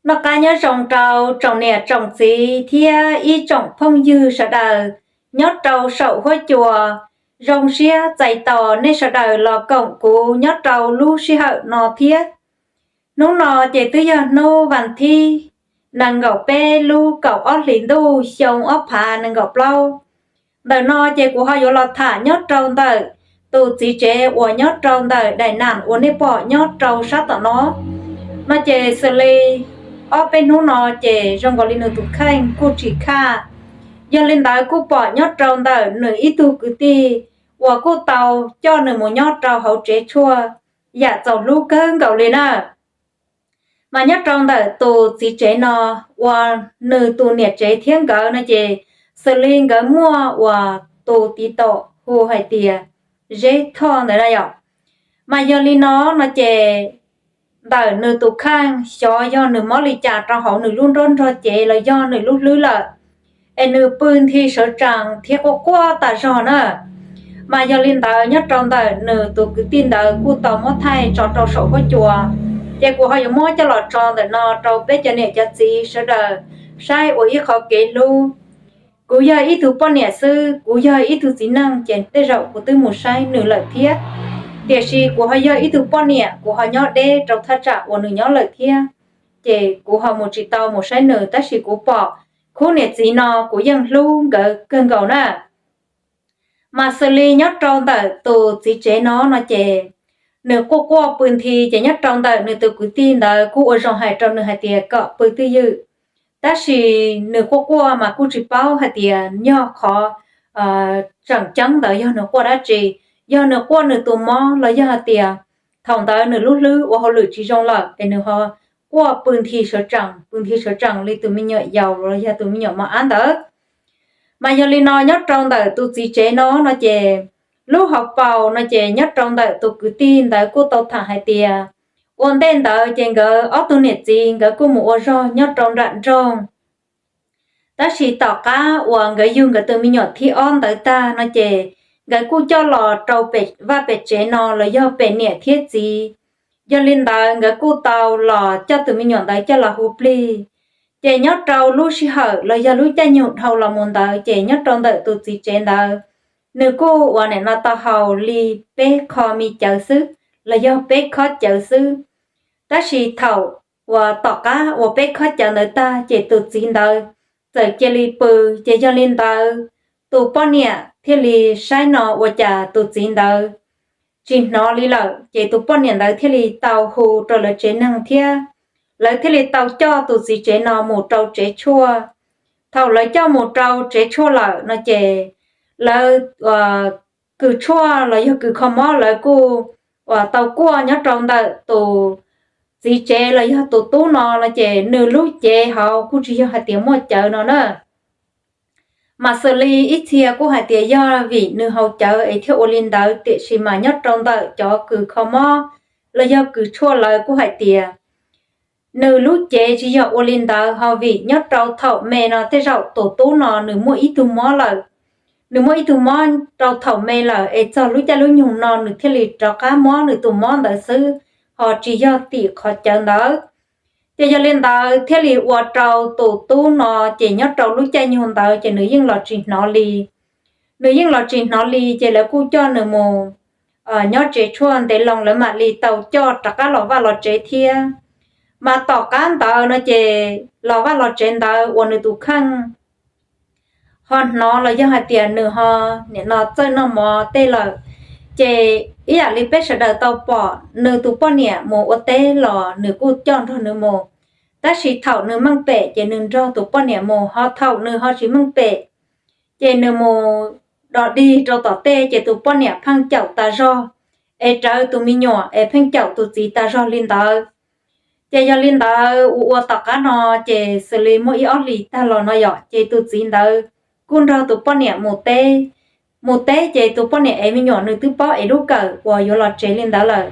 Noj qab nyob zoo rau tsoom niam tsoom txiv thiab ib tsoom phooj ywg sawv daws nyob rau saum huab cua. Zoo siab txais tos nej sawv daws los koom kuv nyob rau lub sij hawm no thiab. Hnub no ces twb yog hnub vas thib nees nkaum peb lub kaum ob hlis ntuj xyoo ob phav nees nkaum plaub. Ntawm no ces kuv ho yuav los tham nyob rau ntawm tus txiv tsev uas nyob rau ntawm daim nam uas nej pom nyob rau sab tom no. No ces xws li ob peb hnub no ces zoo nkaus li nws tus kheej kuj tsis khaj. Yog li ntawd kuj pom nyob rau ntawm nws ib tug kwv tij uas kuj tau coj nws mus nyob rau hauv tsev tshuaj yam txaus hlub kawg nkaus li na. Mas nyob rau ntawm tus txiv tsev no uas nws tus niam tsev thiab nkawd no ces xws li nkawd muaj uas tus tiv tom hu hais tias Zeb Thoj ntawd na yom. Mas yog li no no ces ntawm nws tus kheej xyov yog nws mob li cas rau hauv nws lub nruab nrog cev los yog nws lub hlwb lawm, es nws pw nthi sawv tsees thiab quaj quaj tas zog na. Mas yog li ntawd nyob rau ntawm nws tus kwv tij ntawd kuj tau muab thaij tso rau saum huab cua, ces kuv ho yuav muab coj los tso ntawm no rau peb cov niam cov txiv sawv daws saib ua ib qho kev hlub. Kuv yog ib tug poj niam xwb, kuv yog ib tug txiv neej ces tej zaum kuv twb mus saib nws lawm thiab. Tiam sis kuv ho yog ib tug poj niam, kuv ho nyob deb rau thaj tsam uas nws nyob lawm thiab, ces kuv ho mus tsis tau mus saib nws, tab sis kuv pom khub niam txiv no kuv yeej hlub nkawd kawg nkaus na. Mas xws li nyob rau ntawm tus txiv tsev no no ces nws quaj quaj pw nthi, ces nyob rau ntawm nws tus kwv tij ntawd kuj ua zoo hais rau nws hais tias kom pw twj ywm. Tab sis nws quaj quaj mas kuj tsis paub hais tias yog qhov tseem ceeb ntawd yog nws quaj dab tsi, yog nws quaj nws tus mob los yog hais tias thaum ntawd nws lub hlwb ua hauj lwm tsis zoo lawm es nws ho quaj pw nthi sawv tsees, pw nthi sawv tsees li tus me nyuam yaus los yog tus me nyuam mos ab ntawd. Mas yog li no nyob rau ntawm tus txiv tsev no no ces lub hauv paus no ces nyob rau ntawm tus kwv tij ntawd kuj tau tham hais tias ua ntej ntawd ces nkawd ob tug niam txiv nkawd kuj mus ua zog nyob rau nram nroog. Tab sis tom qab uas nkawd yug nkawd tus me nyuam thib ob ntawd tag no ces nkawd kuj coj los rau pem vaj pem tsev no los yog pem niam thiab txiv. Yog li ntawd nkawd kuj tau los coj tus me nyuam ntawd coj los hu plig. Ces nyob rau lub sij hawm los yog lub caij nyoog dhau los mus ntawd ces nyob rau ntawm tus txiv tsev ntawd, nws kuj ua nim no tau haus li peb qho mi cawv xwb, los yog peb khob cawv xwb. Tab sis thaum uas tom qab uas peb khob cawv ntawd tag ces tus txiv ntawd txawm cia li pw. Ces yog li ntawd tus poj niam thiaj li saib no ua cas tus txiv ntawd tsis hnov li lawm, ces tus poj niam ntawd thiaj li tau hu rau lawv tsev neeg thiab lawv thiaj li tau coj tus txiv tsev no mus rau tsev tshuaj. Thaum lawv coj mus rau tsev tshuaj lawm no ces lawv kws tshuaj los yog kws kho mob lawv kuj uas tau kuaj nyob rau ntawm tus txiv tsev los yog tus tub no no ces nws lub cev hauv kuj tsis yog hais tias muaj cawv no na. Mas xws li ib txhia kuj hais tias yog vim nws haus cawv es thiaj ua li ntawd, tiam sis mas nyob rau ntawm cov kws kho mob los yog kws tshuaj lawv kuj hais tias nws lub cev tsis yog ua li ntawd, ho vim nyob rau thaum me no tej zaum tus tub no nws muaj ib tug mob lawm. Nws muaj ib tug mob rau thaum me lawm es txog lub caij lub nyoog no nws thiaj li rov qab mob nws tus mob ntawd xwb, ho tsis yog tim qhov cawv ntawd. Ces yog li ntawd thiaj li ua rau tus tub no ces nyob rau lub caij nyoog ntawd ces nws yeej los tsis hnov li. Nws yeej los tsis hnov li ces lawv kuj coj nws mus nyob tsev tshuaj ntev loo lawv mam li tau coj rov qab los vaj los tsev thiab. Mas tom qab ntawd no ces los vaj los tsev ntawd uas nws tus kheej ho hnov los yog hais tias nws ho nim no txawj noj mov tej lawm, ces ib yam li peb sawv daws tau pom nws tus poj niam mus ua teb los nws kuj coj nrog nws mus. Tab sis thaum nws meej pem ces nws nrog tus poj niam mus, ho thaum nws ho tsis meej pem ces nws mus dog dig rau tom tej ces tus poj niam pheej caum tas zog, es rawv tus me nyuam es pheej caum tus txiv tas zog li ntawd. Ces yog li ntawd ua ua tom qab no ces xws li muaj ib ob hlis tag los no yom, ces tus txiv ntawd kuj nrog tus poj niam mus teb. Mus teb ces tus poj niam ev me nyuam nws twb paub ev lub kawm uas yuav los tsev li ntawd lawm.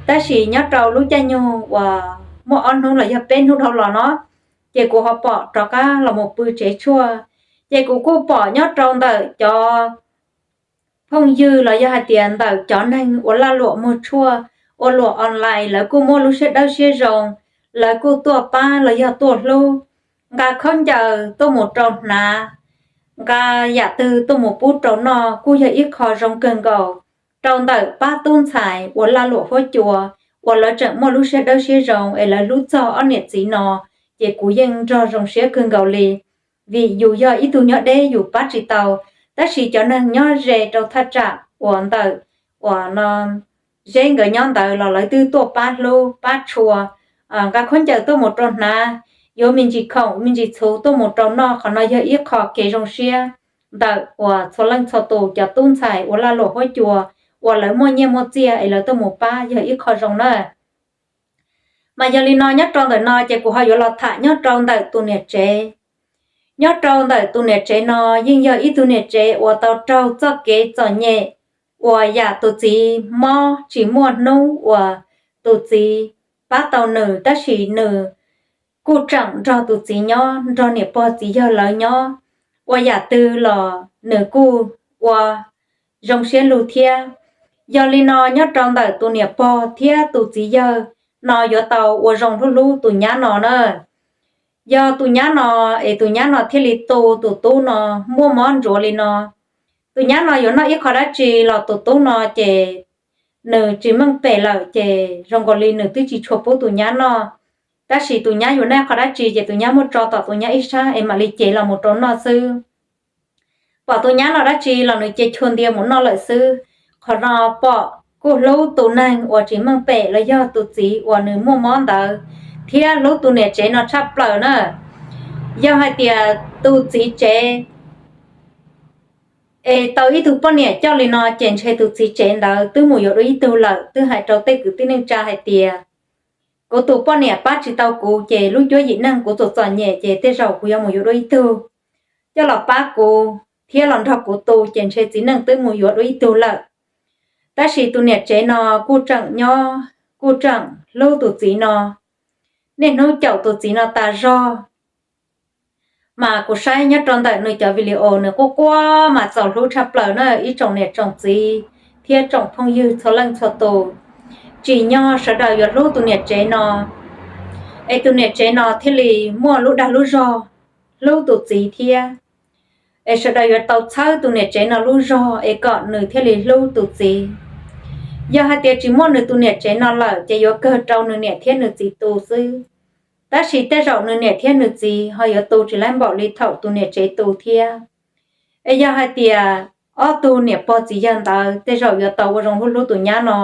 Tab sis nyob rau lub caij nyoog uas muaj ob hnub los yog peb hnub dhau los no ces kuv ho pom rov qab los mus pw tsev tshuaj. Ces kuv kuj pom nyob rau ntawm cov phooj ywg los yog hais tias ntawm cov neeg uas laj luam muag tshuaj, ua luam online, lawv kuj muaj lub siab dawb siab zoo, lawv kuj tuaj pab los yog tuaj hlub, nqa khaub ncaws tuaj mus rau hnav, nqa yam twg tuaj mus pub rau noj kuj yog ib qho zoo kawg nkaus rau ntawm pab tub ntxhais uas laj luam huab cua uas lawv tseem muaj lub siab dawb siab zoo es lawv hlub txog ob niam txiv no, ces kuv yeej nrog zoo siab kawg nkaus li. Vim yus yog ib tug nyob deb yus pab tsis tau, tab sis cov neeg nyob ze rau thaj tsam uas ntawm uas no Zeb nkawd nyob ntawd los lawv twb tuaj pab hlub pab tshua, nqa khaub ncaws tuaj mus rau hnav, yuav me ntsis khoom me ntsis txhuv tuaj mus rau noj. Qhov no yog ib qho kev zoo siab ntawm uas txhua leej txhua tus cov tub ntxhais uas laj luam huab cua uas lawv muaj nyiaj muaj txiaj es lawv tuaj mus pab yog ib qho zoo na. Mas yog li no nyob rau ntawm no ces kuv ho yuav los tham nyob rau ntawm tus niam tsev. Nyob rau ntawm tus niam tsev no yeej yog ib tug niam tsev uas tau raug txoj kev txom nyem, uas yam tus txiv mob tsis muaj hnub uas tus txiv pab tau nws, tab sis nws kuj tseem nrog tus txiv nyob, nrog niam pog txiv yawg lawv nyob, ua yam twg los nws kuj ua zoo siab lug thiab. Yog li no nyob rau ntawm tus niam pog thiab tus txiv yawg no yuav tau ua zoo hlub hlub tus nyab no na. Yog tus nyab no es tus nyab no thiaj li tu tus tub no muaj mob ntsuav li no, tus nyab no yuav noj ib qho dab tsi los tus tub no ces nws tsis meej pem lawm ces zoo nkaus li nws twb tsis tshua pub tus nyab noj. Tab sis tus nyab yuav noj qhov dab tsi ces tus nyab muab tso tom tus nyab ib sab es mam li cev los mus rau noj xwb. Pom tus nyab noj dab tsi los nws ces chua ntia mus noj lawm xwb. Qhov no pom kuj hlub tus neeg uas tsis meej pem los yog tus txiv uas nws muaj mob ntawd, thiab hlub tus niam tsev no tshaj plaws na. Yog hais tias tus txiv tsev es tau ib tug poj niam coj li no ces ntshe tus txiv tsev ntawd twb mus yuav dua ib tug lawm, twb hais rau tej kwv tij neej tsa hais tias, kuv tus poj niam pab tsis tau kuv ces lub cuab yim neej kuv txom txom nyem ces tej zaum kuv yuav mus yuav dua ib tug coj los pab kuv thiab los nrog kuv tu, ces ntshe txiv neej twb mus yuav dua ib tug lawm. Tab sis tus niam tsev no kuj tseem nyob, kuj tseem hlub tus txiv no, niaj hnub caum tus txiv no tas zog. Mas kuv saib nyob rau ntawm nws cov video nws quaj quaj mas txaus hlub tshaj plaws na ib tsoom niam tsoom txiv thiab tsoom phooj ywg txhua leej txhua tus. Tsim nyog sawv daws yuav hlub tus niam tsev no, es tus niam tsev no thiaj li muaj lub dag lub zog hlub tus txiv thiab. Es sawv daws yuav tau txhawb tus niam tsev no lub zog es kom nws thiaj li hlub tus txiv. Yog hais tias tsis muaj nws tus niam tsev no lawm ces yuav kawg rau nws niam thiab nws txiv tu xwb. Tab sis tej zaum nws niam thiab nws txiv ho yuav tu tsis laib npaum li thaum tus niam tsev tu thiab. Es yog hais tias ob tug niam pog txiv yawg ntawd tej zaum yuav tau ua zoo hlub hlub tus nyab no,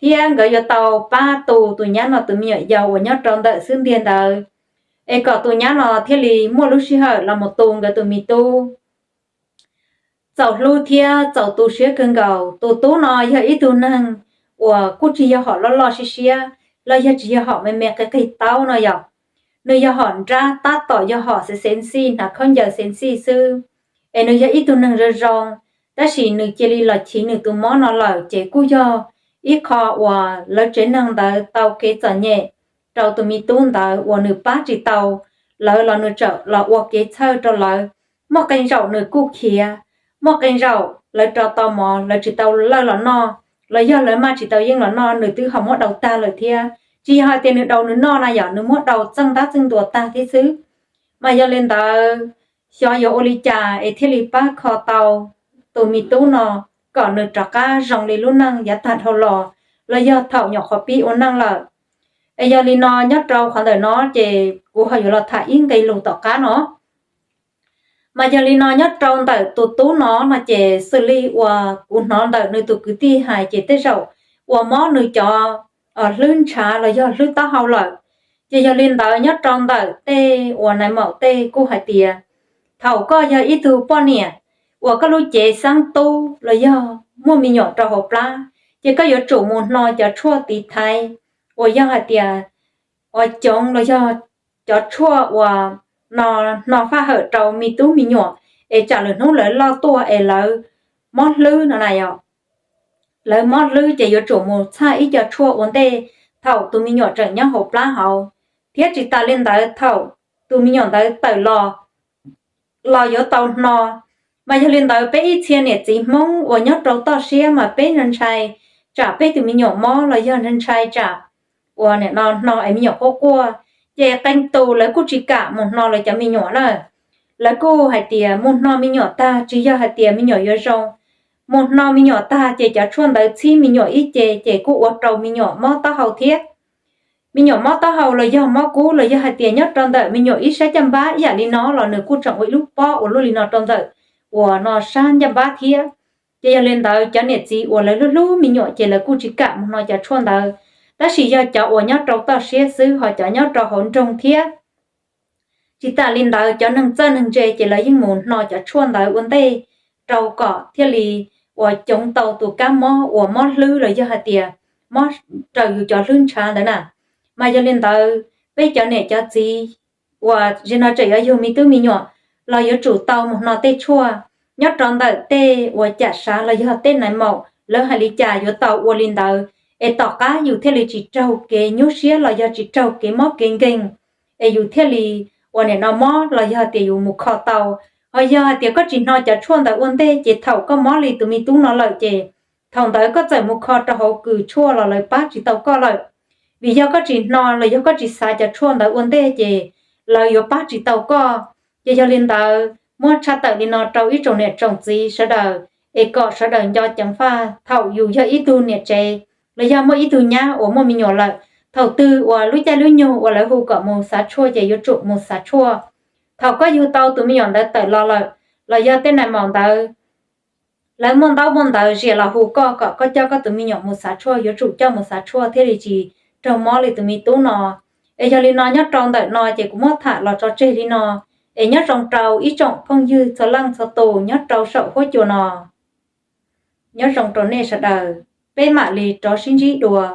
thiab nkawd yuav tau pab tu tus nyab no tus me nyuam yaus uas nyob rau ntawm xub ntiag ntawd, es kom tus nyab no thiaj li muaj lub sij hawm los mus tu nkawd tus me tub. Txaus hlub thiab txaus tu siab kawg nkaus. Tus tub no yog ib tug neeg uas kuj tsis yog hom loj loj siab siab, los yog tsis yog hom me me qig qig taub no yom. Nws yog hom nrab tab tom yog hom xev xev xij, hnav khaub ncaws xev xij xwb, es nws yog ib tug neeg zoo zoo, tab sis nws cia li los chiv nws tus mob no lawm ces kuj yog ib qho uas lawv tsev neeg ntawd tau kev txom nyem rau tus me tub ntawd uas nws pab tsis tau lawv los nws txawm los ua kev txhawj rau lawv. Muaj qee zaum nws kuj khiav, muaj qee zaum lawv rau tau mov lawv tsis tau lawj los noj, los yog lawv maj tsis tau yeej los noj nws twb ho muab daus tag lawm thiab. Tsis yog hais tias nws daus nws noj na yom, nws muab daus txeej ntab txeej ntua tag thiab xwb. Mas yog li ntawd, xyov yuav ua li cas es thiaj li pab kho tau tus me tub no kom nws rov qab zoo li lub neej yav tag dhau los, los yog thaum nyuam qhuav pib ua neej lawm. Es yog li no nyob rau qhov ntawm no ces kuv ho yuav los tham ib nqe lus tom qab no. Mas yog li no nyob rau ntawm tus tub no no ces xws li uas kuv hnov ntawm nws tus kwv tij hais ces tej zaum uas mob nws cov hlwb ntshav los yog hlwb taub hau lawm. Ces yog li ntawd nyob rau ntawm tej uas nais maum tej kuj hais tias, thaum koj yog ib tug poj niam uas koj lub cev xeeb tub los yog muaj me nyuam rau hauv plab, ces koj yuav tsum mus hno cov tshuaj tiv thaiv uas yog hais tias uas coov los yog cov tshuaj uas no hno faj hawm rau me tub me nyuam, es tsam lwm hnub lawv loj tuaj es lawv mob hlwb no na yom. Lawv mob hlwb ces yuav tsum mus txhaj ib co tshuaj ua ntej thaum tus me nyuam tseem nyob hauv plab hauv, thiab tsis tas li ntawd thaum tus me nyuam ntawd tawm los los yuav tau hno. Mas yog li ntawd peb ib txhia niam txiv Hmoob uas nyob rau toj siab mas peb ntshai tsam peb tus me nyuam mob los yog ntshai tsam uas nim no hno es me nyuam quaj quaj, ces qee tus lawv kuj tsis kam mus hno lawv cov me nyuam na. Lawv kuj hais tias mus hno me nyuam tag tsis yog hais tias me nyuam yuav zoo, mus hno me nyuam tag ces cov tshuaj ntawd txhib me nyuam ib ce ces kuj ua rau me nyuam mob taub hau thiab. Me nyuam mob taub hau los yog mob kub los yog hais tias nyob rau ntawm me nyuam ib sab caj npab ib yam li no los nws kuj tseem ua ib lub pob ua luaj li no rau ntawm uas no sab ncaj npab thiab. Ces yog li ntawd cov niam txiv uas lawv hlub hlub me nyuam ces lawv kuj tsis kam mus hno cov tshuaj ntawd, tab sis yog cov uas nyob rau toj siab xwb ho cov nyob rau hauv nroog thiab. Tsis tas li ntawd cov neeg txawj neeg ntse ces lawv yeej mus hno cov tshuaj ntawd ua ntej rau kom thiaj li uas coob tau tus kab mob uas mob hlwb los yog hais tias mob raws yus cov hlwb ntshav ntawd na. Mas yog li ntawd peb cov niam cov txiv uas zim no tseem yuav yug me tub me nyuam los yuav tsum tau mus hno tej tshuaj nyob rau ntawm tej uas cam sav los yog tej nais maum lawv hais li cas yuav tau ua li ntawd, es tom qab yus thiaj li tsis raug kev nyuaj siab los yog tsis raug kev mob kev nkeeg, es yus thiaj li uas nim no mob los yog tias yus mus kho tau. Ho yog hais tias koj tsis hno cov tshuaj ntawd ua ntej ces thaum koj mob li tus me tub no lawm ces thaum ntawd koj txawm mus kho rau hauv kws tshuaj los lawv pab tsis tau koj lawm. Vim yog koj tsis hno los yog koj tsis xav cov tshuaj ntawd ua ntej ces lawv yuav pab tsis tau koj. Ces yog li ntawd muab tshaj tawm li no rau ib tsoom niam tsoom txiv sawv daws, es kom sawv daws nco ceev faj thaum yus yog ib tug niam tsev los yog muaj ib tug nyab uas muaj me nyuam lawm, thaum twg uas lub caij lub nyoog uas lawv hu kom mus xav tshuaj ces yuav tsum mus xav tshuaj. Thaum koj yug tau tus me nyuam ntawd tawm los lawm los yog tej nais maum ntawd lawv muaj ntaub muaj ntawv zias los hu koj kom koj coj koj tus me nyuam mus xav tshuaj yuav tsum coj mus xav tshuaj thiaj li tsis raug mob li tus me tub no. Es yog li no nyob rau ntawm no ces kuv muab tham los tso tseg li no, es nyob zoo rau ib tsoom phooj ywg txhua leej txhua tus nyob rau saum huab cua no. Nyob zoo rau nej sawv daws, peb mam li rov sib ntsib dua.